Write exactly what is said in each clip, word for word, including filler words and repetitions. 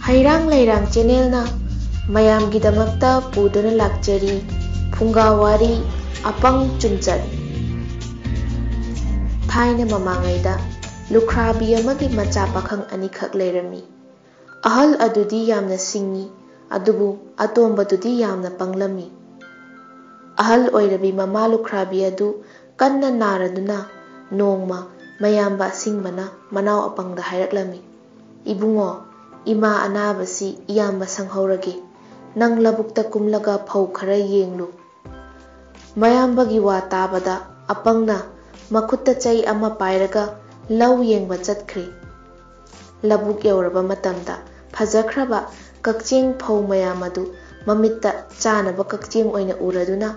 ꯍꯩꯔꯥꯡ ꯂꯩꯔꯥꯡ ꯆꯦꯅꯦꯜꯅ ꯃꯌꯥꯝꯒꯤꯗꯃꯛꯇ ꯄꯨꯗꯨꯅ ꯂꯥꯛꯆꯔꯤ ꯐꯨꯡꯒꯥ ꯋꯥꯔꯤ ꯑꯄꯪ ꯆꯨꯝꯆꯠ꯫ ꯊꯥꯏꯅ ꯃꯃꯥꯡꯉꯩꯗ ꯂꯨꯈ꯭ꯔꯥꯕꯤ ꯑꯃꯒꯤ ꯃꯆꯥ ꯄꯥꯈꯪ ꯑꯅꯤꯈꯛ ꯂꯩꯔꯝꯃꯤ꯫ ꯑꯍꯜ ꯑꯗꯨꯗꯤ ꯌꯥꯝꯅ ꯁꯤꯡꯉꯤ, ꯑꯗꯨꯕꯨ ꯑꯇꯣꯝꯕꯗꯨꯗꯤ ꯌꯥꯝꯅ ꯄꯪꯂꯝꯃꯤ꯫ ꯑꯍꯜ ꯑꯣꯏꯔꯕꯤ ꯃꯃꯥ ꯂꯨꯈ꯭ꯔꯥꯕꯤ ꯑꯗꯨ ꯀꯟꯅ ꯅꯥꯔꯗꯨꯅ ꯅꯣꯡꯃ ꯃꯌꯥꯝꯕ ꯑꯁꯤꯡꯕꯅ ꯃꯅꯥꯎ ꯑꯄꯪꯗ ꯍꯥꯏꯔꯛꯂꯝꯃꯤ, "ꯏꯕꯨꯡꯉꯣ, ꯏꯃꯥ ꯑꯅꯥꯕꯁꯤ ꯏꯌꯥꯝꯕ ꯁꯪꯍꯧꯔꯒꯦ꯫ ꯅꯪ ꯂꯧꯕꯨꯛꯇ ꯀꯨꯝꯂꯒ ꯐꯧ ꯈꯔ ꯌꯦꯡꯂꯨ꯫" ꯃꯌꯥꯝꯕꯒꯤ ꯋꯥ ꯇꯥꯕꯗ ꯑꯄꯪꯅ ꯃꯈꯨꯠꯇ ꯆꯩ ꯑꯃ ꯄꯥꯏꯔꯒ ꯂꯧ ꯌꯦꯡꯕ ꯆꯠꯈ꯭ꯔꯦ꯫ ꯂꯧꯕꯨꯛ ꯌꯧꯔꯕ ꯃꯇꯝꯗ ꯐꯖꯈ꯭ꯔꯕ ꯀꯛꯆꯦꯡ ꯐꯧ ꯃꯌꯥꯝ ꯑꯗꯨ ꯃꯃꯤꯠꯇ ꯆꯥꯅꯕ ꯀꯛꯆꯦꯡ ꯑꯣꯏꯅ ꯎꯔꯗꯨꯅ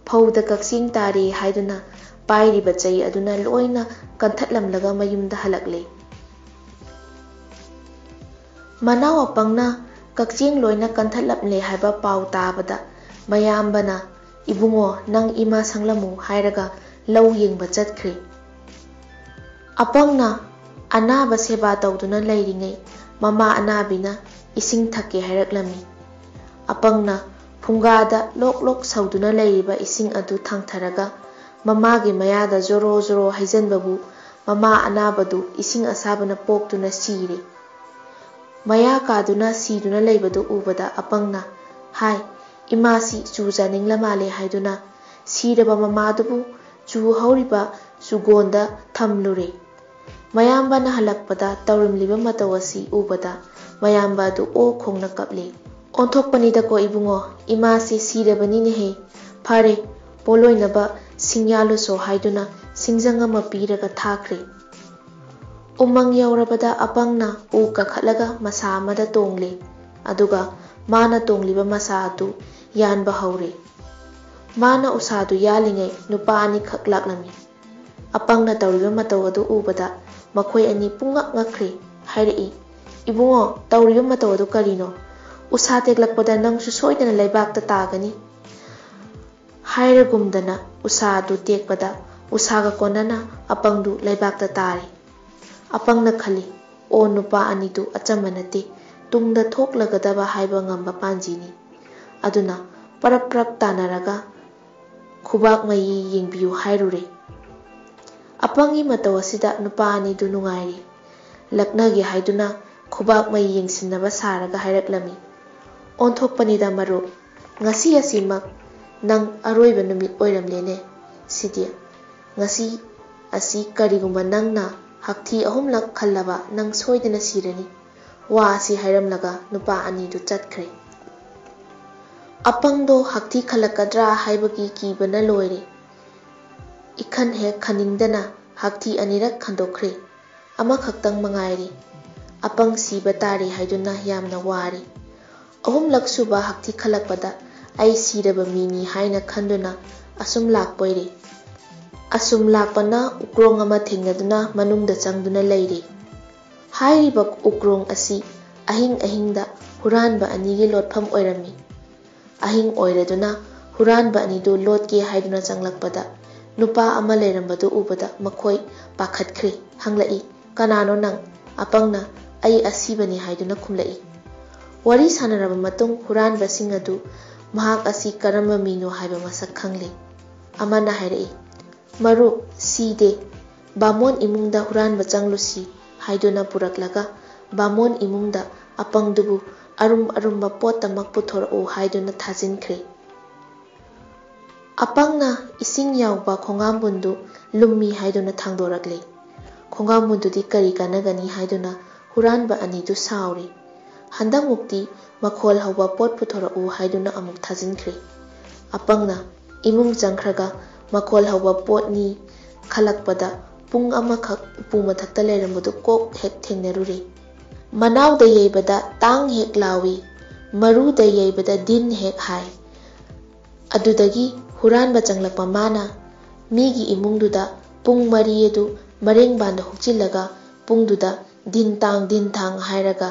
ꯐꯧꯗ ꯀꯛꯆꯦꯡ ꯇꯥꯔꯦ ꯍꯥꯏꯗꯨꯅ ꯄꯥꯏꯔꯤꯕ ꯆꯩ ꯑꯗꯨꯅ ꯂꯣꯏꯅ ꯀꯟꯊꯠꯂꯝꯂꯒ ꯃꯌꯨꯝꯗ ꯍꯜꯂꯛꯂꯦ꯫ ꯃꯅꯥꯎ ꯑꯄꯪꯅ ꯀꯛꯆꯦꯡ ꯂꯣꯏꯅ ꯀꯟꯊꯠꯂꯝꯂꯦ ꯍꯥꯏꯕ ꯄꯥꯎ ꯇꯥꯕꯗ ꯃꯌꯥꯝꯕꯅ, "ꯏꯕꯨꯡꯉꯣ, ꯅꯪ ꯏꯃꯥ ꯁꯪꯂꯝꯃꯨ" ꯍꯥꯏꯔꯒ ꯂꯧ ꯌꯦꯡꯕ ꯆꯠꯈ꯭ꯔꯦ꯫ ꯑꯄꯪꯅ ꯑꯅꯥꯕ ꯁꯦꯕꯥ ꯇꯧꯗꯨꯅ ꯂꯩꯔꯤꯉꯩ ꯃꯃꯥ ꯑꯅꯥꯕꯤꯅ ꯏꯁꯤꯡ ꯊꯛꯀꯦ ꯍꯥꯏꯔꯛꯂꯝꯃꯤ꯫ ꯑꯄꯪꯅ ꯐꯨꯡꯒꯥꯗ ꯂꯣꯛ ꯂꯣꯛ ꯁꯧꯗꯨꯅ ꯂꯩꯔꯤꯕ ꯏꯁꯤꯡ ꯑꯗꯨ ꯊꯥꯡꯊꯔꯒ ꯃꯃꯥꯒꯤ ꯃꯌꯥꯗ ꯖꯣꯔꯣ ꯖꯣꯔꯣ ꯍꯩꯖꯤꯟꯕꯕꯨ ꯃꯃꯥ ꯑꯅꯥꯕꯗꯨ ꯏꯁꯤꯡ ꯑꯁꯥꯕꯅ ꯄꯣꯛꯇꯨꯅ ꯁꯤꯔꯦ꯫ ꯃꯌꯥ ꯀꯥꯗꯨꯅ ꯁꯤꯗꯨꯅ ꯂꯩꯕꯗꯨ ꯎꯕꯗ ꯑꯄꯪꯅ, "ꯍꯥꯏ, ꯏꯃꯥꯁꯤ ꯆꯨ ꯆꯥꯅꯤꯡꯂ ꯃꯥꯜꯂꯦ" ꯍꯥꯏꯗꯨꯅ ꯁꯤꯔꯕ ꯃꯃꯥꯗꯨꯕꯨ ꯆꯨ ꯍꯧꯔꯤꯕ ꯆꯨꯒꯣꯟꯗ ꯊꯝꯂꯨꯔꯦ꯫ ꯃꯌꯥꯝꯕꯅ ꯍꯜꯂꯛꯄꯗ ꯇꯧꯔꯝꯂꯤꯕ ꯃꯇꯧ ꯑꯁꯤ ꯎꯕꯗ ꯃꯌꯥꯝꯕ ꯑꯗꯨ ꯑꯣ ꯈꯣꯡꯅ ꯀꯞꯂꯦ꯫ "ꯑꯣꯟꯊꯣꯛꯄꯅꯤꯗꯀꯣ ꯏꯕꯨꯡꯉꯣ, ꯏꯃꯥꯁꯤ ꯁꯤꯔꯕꯅꯤꯅꯦꯍꯦ꯫ ꯐꯔꯦ, ꯄꯣꯠꯂꯣꯏꯅꯕ ꯁꯤꯡ ꯌꯥꯜꯂꯨꯁꯣ" ꯍꯥꯏꯗꯨꯅ ꯁꯤꯡꯖꯪ ꯑꯃ ꯄꯤꯔꯒ ꯊꯥꯈ꯭ꯔꯦ꯫ ꯎꯃꯪ ꯌꯧꯔꯕꯗ ꯑꯄꯪꯅ ꯎ ꯀꯥꯈꯠꯂꯒ ꯃꯁꯥ ꯑꯃꯗ ꯇꯣꯡꯂꯦ꯫ ꯑꯗꯨꯒ ꯃꯥꯅ ꯇꯣꯡꯂꯤꯕ ꯃꯁꯥ ꯑꯗꯨ ꯌꯥꯟꯕ ꯍꯧꯔꯦ꯫ ꯃꯥꯅ ꯎꯁꯥꯗꯨ ꯌꯥꯜꯂꯤꯉꯩ ꯅꯨꯄꯥ ꯑꯅꯤꯈꯛ ꯂꯥꯛꯂꯝꯃꯤ꯫ ꯑꯄꯪꯅ ꯇꯧꯔꯤꯕ ꯃꯇꯧ ꯑꯗꯨ ꯎꯕꯗ ꯃꯈꯣꯏ ꯑꯅꯤ ꯄꯨꯡꯉꯛ ꯉꯛꯈ꯭ꯔꯦ꯫ ꯍꯥꯏꯔꯛꯏ, "ꯏꯕꯨꯡꯉꯣ, ꯇꯧꯔꯤꯕ ꯃꯇꯧ ꯑꯗꯨ ꯀꯔꯤꯅꯣ? ꯎꯁꯥ ꯇꯦꯛꯂꯛꯄꯗ ꯅꯪꯁꯨ ꯁꯣꯏꯗꯅ ꯂꯩꯕꯥꯛꯇ ꯇꯥꯒꯅꯤ꯫" ꯍꯥꯏꯔꯒꯨꯝꯗꯅ ꯎꯁꯥ ꯑꯗꯨ ꯇꯦꯛꯄꯗ ꯎꯁꯥꯒ ꯀꯣꯟꯅꯅ ꯑꯄꯪꯗꯨ ꯂꯩꯕꯥꯛꯇ ꯇꯥꯔꯦ꯫ ꯑꯄꯪꯅ ꯈꯜꯂꯤ, "ꯑꯣ, ꯅꯨꯄꯥ ꯑꯅꯤꯗꯨ ꯑꯆꯝꯕ ꯅꯠꯇꯦ, ꯇꯨꯡꯗ ꯊꯣꯛꯂꯒꯗꯕ ꯍꯥꯏꯕ ꯉꯝꯕ ꯄꯥꯟꯖꯤꯅꯤ꯫ ꯑꯗꯨꯅ ꯄꯔꯞ ꯄꯔꯞ ꯇꯥꯟꯅꯔꯒ ꯈꯨꯕꯥꯛ ꯃꯌꯤ ꯌꯦꯡꯕꯤꯌꯨ ꯍꯥꯏꯔꯨꯔꯦ꯫ ꯑꯄꯪꯒꯤ ꯃꯇꯧ ꯑꯁꯤꯗ ꯅꯨꯄꯥ ꯑꯅꯤꯗꯨ ꯅꯨꯡꯉꯥꯏꯔꯤ꯫ ꯂꯛꯅꯒꯦ ꯍꯥꯏꯗꯨꯅ ꯈꯨꯕꯥꯛ ꯃꯩ ꯌꯦꯡꯁꯤꯟꯅꯕ ꯁꯥꯔꯒ ꯍꯥꯏꯔꯛꯂꯝꯃꯤ, "ꯑꯣꯟꯊꯣꯛꯄꯅꯤꯗ ꯃꯔꯨꯞ, ꯉꯁꯤ ꯑꯁꯤꯃꯛ ꯅꯪ ꯑꯔꯣꯏꯕ ꯅꯨꯃꯤꯠ ꯑꯣꯏꯔꯝꯂꯦꯅꯦ꯫ ꯁꯤꯗꯤ, ꯉꯁꯤ ꯑꯁꯤ ꯀꯔꯤꯒꯨꯝꯕ ꯅꯪꯅ ꯍꯛꯊꯤ ꯑꯍꯨꯝꯂꯛ ꯈꯜꯂꯕ, ꯅꯪ ꯁꯣꯏꯗꯅ ꯁꯤꯔꯅꯤ꯫" ꯋꯥ ꯑꯁꯤ ꯍꯥꯏꯔꯝꯂꯒ ꯅꯨꯄꯥ ꯑꯅꯤꯗꯨ ꯆꯠꯈ꯭ꯔꯦ꯫ ꯑꯄꯪꯗꯣ ꯍꯛꯊꯤ ꯈꯜꯂꯛꯀꯗ꯭ꯔꯥ ꯍꯥꯏꯕꯒꯤ ꯀꯤꯕꯅ ꯂꯣꯏꯔꯦ꯫ ꯏꯈꯟ ꯍꯦꯛ ꯈꯟꯅꯤꯡꯗꯅ ꯍꯛꯊꯤ ꯑꯅꯤꯔꯛ ꯈꯟꯗꯣꯛꯈ꯭ꯔꯦ꯫ ꯑꯃꯈꯛꯇꯪ ꯃꯉꯥꯏꯔꯦ꯫ ꯑꯄꯪ ꯁꯤꯕ ꯇꯥꯔꯦ ꯍꯥꯏꯗꯨꯅ ꯌꯥꯝꯅ ꯋꯥꯔꯦ꯫ ꯑꯍꯨꯝꯂꯛ ꯁꯨꯕ ꯍꯛꯊꯤ ꯈꯜꯂꯛꯄꯗ ꯑꯩ ꯁꯤꯔꯕ ꯃꯤꯅꯤ ꯍꯥꯏꯅ ꯈꯟꯗꯨꯅ ꯑꯁꯨꯝ ꯂꯥꯛꯄꯣꯏꯔꯦ꯫ ꯑꯁꯨꯝ ꯂꯥꯛꯄꯅ ꯎꯀ꯭ꯔꯣꯡ ꯑꯃ ꯊꯦꯡꯅꯗꯨꯅ ꯃꯅꯨꯡꯗ ꯆꯪꯗꯨꯅ ꯂꯩꯔꯦ꯫ ꯍꯥꯏꯔꯤꯕ ꯎꯀ꯭ꯔꯣꯡ ꯑꯁꯤ ꯑꯍꯤꯡ ꯑꯍꯤꯡꯗ ꯍꯨꯔꯥꯟꯕ ꯑꯅꯤꯒꯤ ꯂꯣꯠꯐꯝ ꯑꯣꯏꯔꯝꯃꯤ꯫ ꯑꯍꯤꯡ ꯑꯣꯏꯔꯗꯨꯅ ꯍꯨꯔꯥꯟꯕ ꯑꯅꯤꯗꯨ ꯂꯣꯠꯀꯦ ꯍꯥꯏꯗꯨꯅ ꯆꯪꯂꯛꯄꯗ, ꯅꯨꯄꯥ ꯑꯃ ꯂꯩꯔꯝꯕꯗꯨ ꯎꯕꯗ ꯃꯈꯣꯏ ꯄꯥꯈꯠꯈ꯭ꯔꯦ꯫ ꯍꯪꯂꯛꯏ, "ꯀꯅꯥꯅꯣ ꯅꯪ?" ꯑꯄꯪꯅ, "ꯑꯩ ꯑꯁꯤꯕꯅꯤ" ꯍꯥꯏꯗꯨꯅ ꯈꯨꯝꯂꯛꯏ꯫ ꯋꯥꯔꯤ ꯁꯥꯟꯅꯔꯕ ꯃꯇꯨꯡ ꯍꯨꯔꯥꯟꯕꯁꯤꯡ ꯑꯗꯨ ꯃꯍꯥꯛ ꯑꯁꯤ ꯀꯔꯝꯕ ꯃꯤꯅꯣ ꯍꯥꯏꯕ ꯃꯁꯛ ꯈꯪꯂꯦ꯫ ꯑꯃꯅ ꯍꯥꯏꯔꯛꯏ, "ꯃꯔꯨꯞ, ꯁꯤꯗꯦ, ꯕꯥꯃꯣꯟ ꯏꯃꯨꯡꯗ ꯍꯨꯔꯥꯟꯕ ꯆꯪꯂꯨꯁꯤ" ꯍꯥꯏꯗꯨꯅ ꯄꯨꯔꯛꯂꯒ ꯕꯥꯃꯣꯟ ꯏꯃꯨꯡꯗ ꯑꯄꯪꯗꯨꯕꯨ ꯑꯔꯨꯝ ꯑꯔꯨꯝꯕ ꯄꯣꯠꯇꯃꯛ ꯄꯨꯊꯣꯔꯛꯎ ꯍꯥꯏꯗꯨꯅ ꯊꯥꯖꯤꯟꯈ꯭ꯔꯦ꯫ ꯑꯄꯪꯅ ꯏꯁꯤꯡ ꯌꯥꯎꯕ ꯈꯣꯡꯒꯥꯝꯕꯨꯟꯗꯨ ꯂꯨꯝꯃꯤ ꯍꯥꯏꯗꯨꯅ ꯊꯥꯡꯗꯣꯔꯛꯂꯦ꯫ ꯈꯣꯡꯒꯥꯝꯕꯨꯟꯗꯨꯗꯤ ꯀꯔꯤ ꯀꯥꯟꯅꯒꯅꯤ ꯍꯥꯏꯗꯨꯅ ꯍꯨꯔꯥꯟꯕ ꯑꯅꯤꯗꯨ ꯁꯥꯎꯔꯤ꯫ ꯍꯟꯗꯛꯃꯨꯛꯇꯤ ꯃꯈꯣꯜ ꯍꯧꯕ ꯄꯣꯠ ꯄꯨꯊꯣꯔꯛꯎ ꯍꯥꯏꯗꯨꯅ ꯑꯃꯨꯛ ꯊꯥꯖꯤꯟꯈ꯭ꯔꯦ꯫ ꯑꯄꯪꯅ ꯏꯃꯨꯡ ꯆꯪꯈ꯭ꯔꯒ ꯃꯈꯣꯜ ꯍꯧꯕ ꯄꯣꯠꯅꯤ ꯈꯜꯂꯛꯄꯗ ꯄꯨꯡ ꯑꯃꯈꯛ ꯎꯄꯨ ꯃꯊꯛꯇ ꯂꯩꯔꯝꯕꯗꯨ ꯀꯣꯛ ꯍꯦꯛ ꯊꯦꯡꯅꯔꯨꯔꯦ꯫ "ꯃꯅꯥꯎꯗ ꯌꯩꯕꯗ ꯇꯥꯡ ꯍꯦꯛ ꯂꯥꯎꯏ, ꯃꯔꯨꯗ ꯌꯩꯕꯗ ꯗꯤꯟ ꯍꯦꯛ ꯍꯥꯏ"꯫ ꯑꯗꯨꯗꯒꯤ ꯍꯨꯔꯥꯟꯕ ꯆꯪꯂꯛꯄ ꯃꯥꯅ ꯃꯤꯒꯤ ꯏꯃꯨꯡꯗꯨꯗ ꯄꯨꯡ ꯃꯔꯤ ꯑꯗꯨ ꯃꯔꯦꯡꯕꯥꯟꯗ ꯍꯨꯛꯆꯤꯜꯂꯒ ꯄꯨꯡꯗꯨꯗ "ꯗꯤꯟ ꯇꯥꯡ, ꯗꯤꯟ ꯊꯥꯡ" ꯍꯥꯏꯔꯒ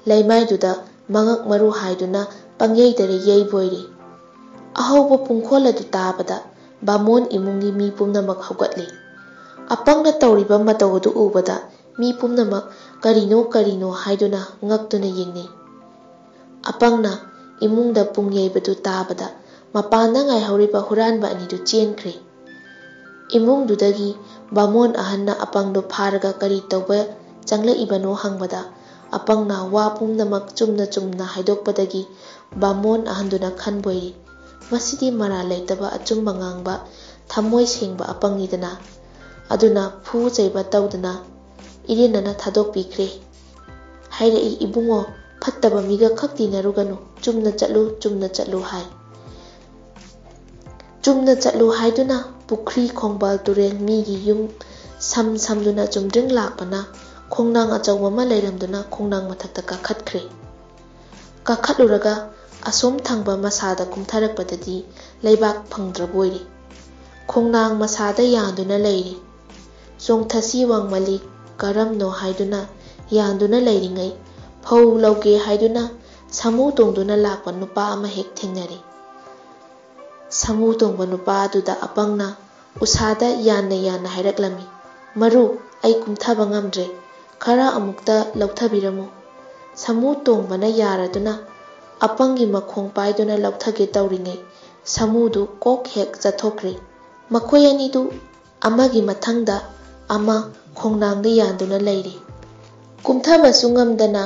ꯂꯩꯃꯥꯏꯗꯨꯗ ꯃꯉꯛ ꯃꯔꯨ ꯍꯥꯏꯗꯨꯅ ꯄꯪꯌꯩꯗꯔ ꯌꯩꯕꯣꯏꯔꯦ꯫ ꯑꯍꯧꯕ ꯄꯨꯡꯈꯣꯜ ꯑꯗꯨ ꯇꯥꯕꯗ ꯕꯥꯃꯣꯟ ꯏꯃꯨꯡꯒꯤ ꯃꯤ ꯄꯨꯝꯅꯃꯛ ꯍꯧꯒꯠꯂꯦ꯫ ꯑꯄꯪꯅ ꯇꯧꯔꯤꯕ ꯃꯇꯧ ꯑꯗꯨ ꯎꯕꯗ ꯃꯤ ꯄꯨꯝꯅꯃꯛ ꯀꯔꯤꯅꯣ ꯀꯔꯤꯅꯣ ꯍꯥꯏꯗꯨꯅ ꯉꯛꯇꯨꯅ ꯌꯦꯡꯅꯩ꯫ ꯑꯄꯪꯅ ꯏꯃꯨꯡꯗ ꯄꯨꯡ ꯌꯩꯕꯗꯨ ꯇꯥꯕꯗ ꯃꯄꯥꯟꯗ ꯉꯥꯏꯍꯧꯔꯤꯕ ꯍꯨꯔꯥꯟꯕ ꯑꯅꯤꯗꯨ ꯆꯦꯟꯈ꯭ꯔꯦ꯫ ꯏꯃꯨꯡꯗꯨꯗꯒꯤ ꯕꯥꯃꯣꯟ ꯑꯍꯟꯅ ꯑꯄꯪꯗꯨ ꯐꯥꯔꯒ ꯀꯔꯤ ꯇꯧꯕ ꯆꯪꯂꯛꯏꯕꯅꯣ ꯍꯪꯕꯗ, ꯑꯄꯪꯅ ꯋꯥ ꯄꯨꯝꯅꯃꯛ ꯆꯨꯝꯅ ꯆꯨꯝꯅ ꯍꯥꯏꯗꯣꯛꯄꯗꯒꯤ ꯕꯥꯃꯣꯟ ꯑꯍꯟꯗꯨꯅ ꯈꯟꯕꯣꯏꯔꯤ, "ꯃꯁꯤꯗꯤ ꯃꯔꯥꯜ ꯂꯩꯇꯕ ꯑꯆꯨꯝꯕ ꯉꯥꯡꯕ, ꯊꯃꯣꯏ ꯁꯦꯡꯕ ꯑꯄꯪꯅꯤꯗꯅ"꯫ ꯑꯗꯨꯅ ꯐꯨ ꯆꯩꯕ ꯇꯧꯗꯅ ꯏꯔꯦꯟꯅꯅ ꯊꯥꯗꯣꯛꯄꯤꯈ꯭ꯔꯦ꯫ ꯍꯥꯏꯔꯛꯏ, "ꯏꯕꯨꯡꯉꯣ, ꯐꯠꯇꯕ ꯃꯤꯒ ꯈꯛ ꯇꯤꯟꯅꯔꯨꯒꯅꯨ, ꯆꯨꯝꯅ ꯆꯠꯂꯨ, ꯆꯨꯝꯅ ꯆꯠꯂꯨ" ꯍꯥꯏ꯫ ꯆꯨꯝꯅ ꯆꯠꯂꯨ ꯍꯥꯏꯗꯨꯅ ꯄꯨꯈ꯭ꯔꯤ, ꯈꯣꯡꯕꯥꯜ, ꯇꯨꯔꯦꯜ, ꯃꯤꯒꯤ ꯌꯨꯝ ꯁꯝ ꯁꯝꯗꯨꯅ ꯆꯨꯝꯗ꯭ꯔꯤꯡ ꯂꯥꯛꯄꯅ ꯈꯣꯡꯅꯥꯡ ꯑꯆꯧꯕ ꯑꯃ ꯂꯩꯔꯝꯗꯨꯅ ꯈꯣꯡꯅꯥꯡ ꯃꯊꯛꯇ ꯀꯥꯈꯠꯈ꯭ꯔꯦ꯫ ꯀꯥꯈꯠꯂꯨꯔꯒ ꯑꯁꯣꯝ ꯊꯪꯕ ꯃꯁꯥꯗ ꯀꯨꯝꯊꯔꯛꯄꯗꯗꯤ ꯂꯩꯕꯥꯛ ꯐꯪꯗ꯭ꯔꯕꯣꯏꯔꯦ꯫ ꯈꯣꯡꯅꯥꯡ ꯃꯁꯥꯗ ꯌꯥꯟꯗꯨꯅ ꯂꯩꯔꯦ꯫ "ꯆꯣꯡꯊꯁꯤ ꯋꯥꯡꯃꯜꯂꯤ, ꯀꯔꯝꯅꯣ?" ꯍꯥꯏꯗꯨꯅ ꯌꯥꯟꯗꯨꯅ ꯂꯩꯔꯤꯉꯩ, ꯐꯧ ꯂꯧꯒꯦ ꯍꯥꯏꯗꯨꯅ ꯁꯥꯃꯨ ꯇꯣꯡꯗꯨꯅ ꯂꯥꯛꯄ ꯅꯨꯄꯥ ꯑꯃ ꯍꯦꯛ ꯊꯦꯡꯅꯔꯦ꯫ ꯁꯥꯃꯨ ꯇꯣꯡꯕ ꯅꯨꯄꯥ ꯑꯗꯨꯗ ꯑꯄꯪꯅ ꯎꯁꯥꯗ ꯌꯥꯟꯅ ꯌꯥꯟꯅ ꯍꯥꯏꯔꯛꯂꯝꯃꯤ, "ꯃꯔꯨ, ꯑꯩ ꯀꯨꯝꯊꯕ ꯉꯝꯗ꯭ꯔꯦ, ꯈꯔ ꯑꯃꯨꯛꯇ ꯂꯧꯊꯕꯤꯔꯝꯃꯨ"꯫ ꯁꯥꯃꯨ ꯇꯣꯡꯕꯅ ꯌꯥꯔꯗꯨꯅ ꯑꯄꯪꯒꯤ ꯃꯈꯣꯡ ꯄꯥꯏꯗꯨꯅ ꯂꯧꯊꯒꯦ ꯇꯧꯔꯤꯉꯩ, ꯁꯥꯃꯨꯗꯨ ꯀꯣꯛ ꯍꯦꯛ ꯆꯠꯊꯣꯛꯈ꯭ꯔꯦ꯫ ꯃꯈꯣꯏ ꯑꯅꯤꯗꯨ ꯑꯃꯒꯤ ꯃꯊꯪꯗ ꯑꯃ ꯈꯣꯡꯅꯥꯡꯗ ꯌꯥꯟꯗꯨꯅ ꯂꯩꯔꯤ꯫ ꯀꯨꯝꯊꯕꯁꯨ ꯉꯝꯗꯅ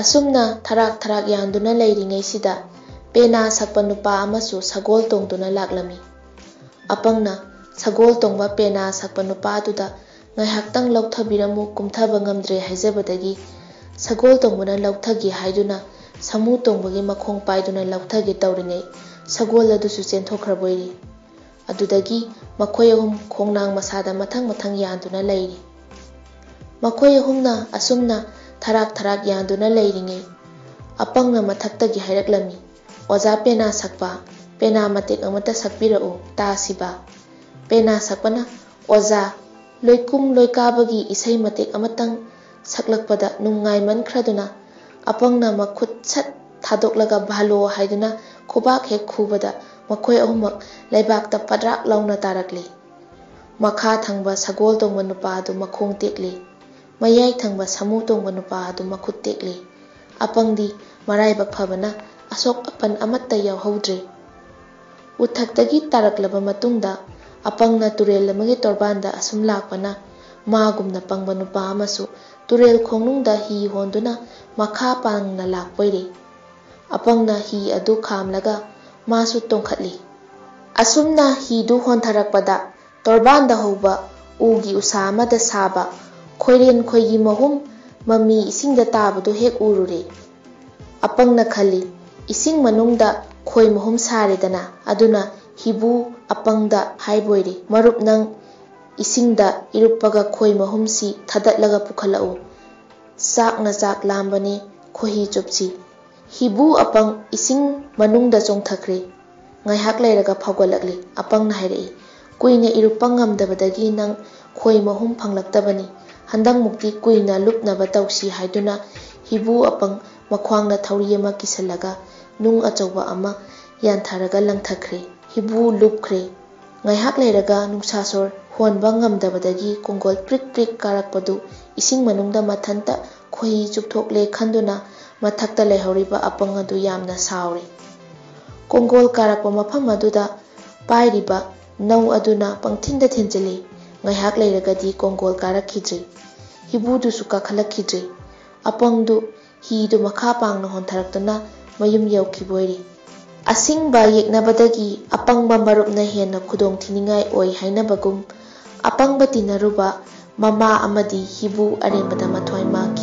ꯑꯁꯨꯝꯅ ꯊꯔꯥꯛ ꯊꯔꯥꯛ ꯌꯥꯟꯗꯨꯅ ꯂꯩꯔꯤꯉꯩꯁꯤꯗ ꯄꯦꯅꯥ ꯁꯛꯄ ꯅꯨꯄꯥ ꯑꯃꯁꯨ ꯁꯒꯣꯜ ꯇꯣꯡꯗꯨꯅ ꯂꯥꯛꯂꯝꯃꯤ꯫ ꯑꯄꯪꯅ ꯁꯒꯣꯜ ꯇꯣꯡꯕ ꯄꯦꯅꯥ ꯁꯛꯄ ꯅꯨꯄꯥꯗꯨꯗ "ꯉꯥꯏꯍꯥꯛꯇꯪ ꯂꯧꯊꯕꯤꯔꯝꯃꯨ, ꯀꯨꯝꯊꯕ ꯉꯝꯗ꯭ꯔꯦ" ꯍꯥꯏꯖꯕꯗꯒꯤ ꯁꯒꯣꯜ ꯇꯣꯡꯕꯅ ꯂꯧꯊꯒꯦ ꯍꯥꯏꯗꯨꯅ ꯁꯥꯃꯨ ꯇꯣꯡꯕꯒꯤ ꯃꯈꯣꯡ ꯄꯥꯏꯗꯨꯅ ꯂꯧꯊꯒꯦ ꯇꯧꯔꯤꯉꯩ ꯁꯒꯣꯜ ꯑꯗꯨꯁꯨ ꯆꯦꯟꯊꯣꯛꯈ꯭ꯔꯕꯣꯏꯔꯦ꯫ ꯑꯗꯨꯗꯒꯤ ꯃꯈꯣꯏ ꯑꯍꯨꯝ ꯈꯣꯡꯅꯥꯡ ꯃꯁꯥꯗ ꯃꯊꯪ ꯃꯊꯪ ꯌꯥꯟꯗꯨꯅ ꯂꯩꯔꯤ꯫ ꯃꯈꯣꯏ ꯑꯍꯨꯝꯅ ꯑꯁꯨꯝꯅ ꯊꯔꯥꯛ ꯊꯔꯥꯛ ꯌꯥꯟꯗꯨꯅ ꯂꯩꯔꯤꯉꯩ, ꯑꯄꯪꯅ ꯃꯊꯛꯇꯒꯤ ꯍꯥꯏꯔꯛꯂꯝꯃꯤ, "ꯑꯣꯖꯥ ꯄꯦꯅꯥ ꯁꯛꯄ, ꯄꯦꯅꯥ ꯃꯇꯦꯛ ꯑꯃꯇ ꯁꯛꯄꯤꯔꯛꯎ, ꯇꯥꯁꯤꯕ"꯫ ꯄꯦꯅꯥ ꯁꯛꯄꯅ, "ꯑꯣꯖꯥ, ꯂꯣꯏꯀꯨꯝ ꯂꯣꯏꯀꯥꯕꯒꯤ ꯏꯁꯩ ꯃꯇꯦꯛ ꯑꯃꯇꯪ ꯁꯛꯂꯛꯄꯗ ꯅꯨꯡꯉꯥꯏꯃꯟꯈ꯭ꯔꯗꯨꯅ"꯫ ꯑꯄꯪꯅ ꯃꯈꯨꯠ ꯁꯠ ꯊꯥꯗꯣꯛꯂꯒ "ꯚꯥꯂꯣ" ꯍꯥꯏꯗꯨꯅ ꯈꯨꯕꯥꯛ ꯍꯦꯛ ꯈꯨꯕꯗ ꯃꯈꯣꯏ ꯑꯍꯨꯝꯃꯛ ꯂꯩꯕꯥꯛꯇ ꯄꯗ꯭ꯔꯥꯛ ꯂꯥꯎꯅ ꯇꯥꯔꯛꯂꯤ꯫ ꯃꯈꯥ ꯊꯪꯕ ꯁꯒꯣꯜ ꯇꯣꯡꯕ ꯅꯨꯄꯥ ꯑꯗꯨ ꯃꯈꯣꯡ ꯇꯦꯛꯂꯤ꯫ ꯃꯌꯥꯏ ꯊꯪꯕ ꯁꯥꯃꯨ ꯇꯣꯡꯕ ꯅꯨꯄꯥ ꯑꯗꯨ ꯃꯈꯨꯠ ꯇꯦꯛꯂꯦ꯫ ꯑꯄꯪꯗꯤ ꯃꯔꯥꯏꯕꯛ ꯐꯕꯅ ꯑꯁꯣꯛ ꯑꯄꯟ ꯑꯃꯠꯇ ꯌꯥꯎꯍꯧꯗ꯭ꯔꯦ꯫ ꯎꯊꯛꯇꯒꯤ ꯇꯥꯔꯛꯂꯕ ꯃꯇꯨꯡꯗ ꯑꯄꯪꯅ ꯇꯨꯔꯦꯜ ꯑꯃꯒꯤ ꯇꯣꯔꯕꯥꯟꯗ ꯑꯁꯨꯝ ꯂꯥꯛꯄꯅ ꯃꯥꯒꯨꯝꯅ ꯄꯪꯕ ꯅꯨꯄꯥ ꯑꯃꯁꯨ ꯇꯨꯔꯦꯜ ꯈꯣꯡꯅꯨꯡꯗ ꯍꯤ ꯍꯣꯟꯗꯨꯅ ꯃꯈꯥ ꯄꯥꯡꯅ ꯂꯥꯛꯄꯣꯏꯔꯦ꯫ ꯑꯄꯪꯅ ꯍꯤ ꯑꯗꯨ ꯈꯥꯝꯂꯒ ꯃꯥꯁꯨ ꯇꯣꯡꯈꯠꯂꯤ꯫ ꯑꯁꯨꯝꯅ ꯍꯤꯗꯨ ꯍꯣꯟꯊꯔꯛꯄꯗ ꯇꯣꯔꯕꯥꯟꯗ ꯍꯧꯕ ꯎꯒꯤ ꯎꯁꯥ ꯑꯃꯗ ꯁꯥꯕ ꯈꯣꯏꯔꯦꯟ ꯈꯣꯏꯒꯤ ꯃꯍꯨꯝ ꯃꯃꯤ ꯏꯁꯤꯡꯗ ꯇꯥꯕꯗꯨ ꯍꯦꯛ ꯎꯔꯨꯔꯦ꯫ ꯑꯄꯪꯅ ꯈꯜꯂꯤ, "ꯏꯁꯤꯡ ꯃꯅꯨꯡꯗ ꯈꯣꯏ ꯃꯍꯨꯝ ꯁꯥꯔꯦꯗꯅ, ꯑꯗꯨꯅ ꯍꯤꯕꯨ ꯑꯄꯪꯗ ꯍꯥꯏꯕꯣꯏꯔꯦ, 'ꯃꯔꯨꯞ, ꯅꯪ ꯏꯁꯤꯡꯗ ꯏꯔꯨꯞꯄꯒ ꯈꯣꯏ ꯃꯍꯨꯝꯁꯤ ꯊꯥꯗꯠꯂꯒ ꯄꯨꯈꯠꯂꯛꯎ꯫ ꯆꯥꯛꯅ ꯆꯥꯛ ꯂꯥꯝꯕꯅꯤ, ꯈꯣꯏꯍꯤ ꯆꯨꯞꯁꯤ꯫" ꯍꯤꯕꯨ ꯑꯄꯪ ꯏꯁꯤꯡ ꯃꯅꯨꯡꯗ ꯆꯣꯡꯊꯈ꯭ꯔꯦ꯫ ꯉꯥꯏꯍꯥꯛ ꯂꯩꯔꯒ ꯐꯥꯎꯒꯠꯂꯛꯂꯤ꯫ ꯑꯄꯪꯅ ꯍꯥꯏꯔꯛꯏ, "ꯀꯨꯏꯅ ꯏꯔꯨꯞꯄ ꯉꯝꯗꯕꯗꯒꯤ ꯅꯪ ꯈꯣꯏ ꯃꯍꯨꯝ ꯐꯪꯂꯛꯇꯕꯅꯤ꯫ ꯍꯟꯗꯛꯃꯨꯛꯇꯤ ꯀꯨꯏꯅ ꯂꯨꯞꯅꯕ ꯇꯧꯁꯤ" ꯍꯥꯏꯗꯨꯅ ꯍꯤꯕꯨ ꯑꯄꯪ ꯃꯈ꯭ꯋꯥꯡꯅ ꯊꯧꯔꯤ ꯑꯃ ꯀꯤꯁꯜꯂꯒ ꯅꯨꯡ ꯑꯆꯧꯕ ꯑꯃ ꯌꯥꯟꯊꯔꯒ ꯂꯪꯊꯈ꯭ꯔꯦ꯫ ꯍꯤꯕꯨ ꯂꯨꯞꯈ꯭ꯔꯦ꯫ ꯉꯥꯏꯍꯥꯛ ꯂꯩꯔꯒ ꯅꯨꯡꯁꯥ ꯁꯣꯔ ꯍꯣꯟꯕ ꯉꯝꯗꯕꯗꯒꯤ ꯀꯣꯡꯒꯣꯜ ꯄ꯭ꯔꯤꯛ ꯄ꯭ꯔꯤꯛ ꯀꯥꯔꯛꯄꯗꯨ ꯏꯁꯤꯡ ꯃꯅꯨꯡꯗ ꯃꯊꯟꯇ ꯈꯣꯏꯍꯤ ꯆꯨꯞꯊꯣꯛꯂꯦ ꯈꯟꯗꯨꯅ ꯃꯊꯛꯇ ꯂꯩꯍꯧꯔꯤꯕ ꯑꯄꯪ ꯑꯗꯨ ꯌꯥꯝꯅ ꯁꯥꯎꯔꯦ꯫ ꯀꯣꯡꯒꯣꯜ ꯀꯥꯔꯛꯄ ꯃꯐꯝ ꯑꯗꯨꯗ ꯄꯥꯏꯔꯤꯕ ꯅꯧ ꯑꯗꯨꯅ ꯄꯪꯊꯤꯟꯗ ꯊꯤꯟꯖꯤꯜꯂꯤ꯫ ꯉꯥꯏꯍꯥꯛ ꯂꯩꯔꯒꯗꯤ ꯀꯣꯡꯒꯣꯜ ꯀꯥꯔꯛꯈꯤꯗ꯭ꯔꯦ꯫ ꯍꯤꯕꯨꯗꯨꯁꯨ ꯀꯥꯈꯠꯂꯛꯈꯤꯗ꯭ꯔꯦ꯫ ꯑꯄꯪꯗꯨ ꯍꯤꯗꯨ ꯃꯈꯥ ꯄꯥꯡꯅ ꯍꯣꯟꯊꯔꯛꯇꯨꯅ ꯃꯌꯨꯝ ꯌꯧꯈꯤꯕ ꯑꯣꯏꯔꯦ꯫ ꯑꯁꯤꯡꯕ ꯌꯦꯛꯅꯕꯗꯒꯤ ꯑꯄꯪꯕ ꯃꯔꯨꯞꯅ ꯍꯦꯟꯅ ꯈꯨꯗꯣꯡ ꯊꯤꯅꯤꯡꯉꯥꯏ ꯑꯣꯏ ꯍꯥꯏꯅꯕꯒꯨꯝ, ꯑꯄꯪꯕ ꯇꯤꯟꯅꯔꯨꯕ ꯃꯃꯥ ꯑꯃꯗꯤ ꯍꯤꯕꯨ ꯑꯔꯦꯝꯕꯗ ꯃꯊ꯭ꯋꯥꯏ ꯃꯥꯡꯈꯤ꯫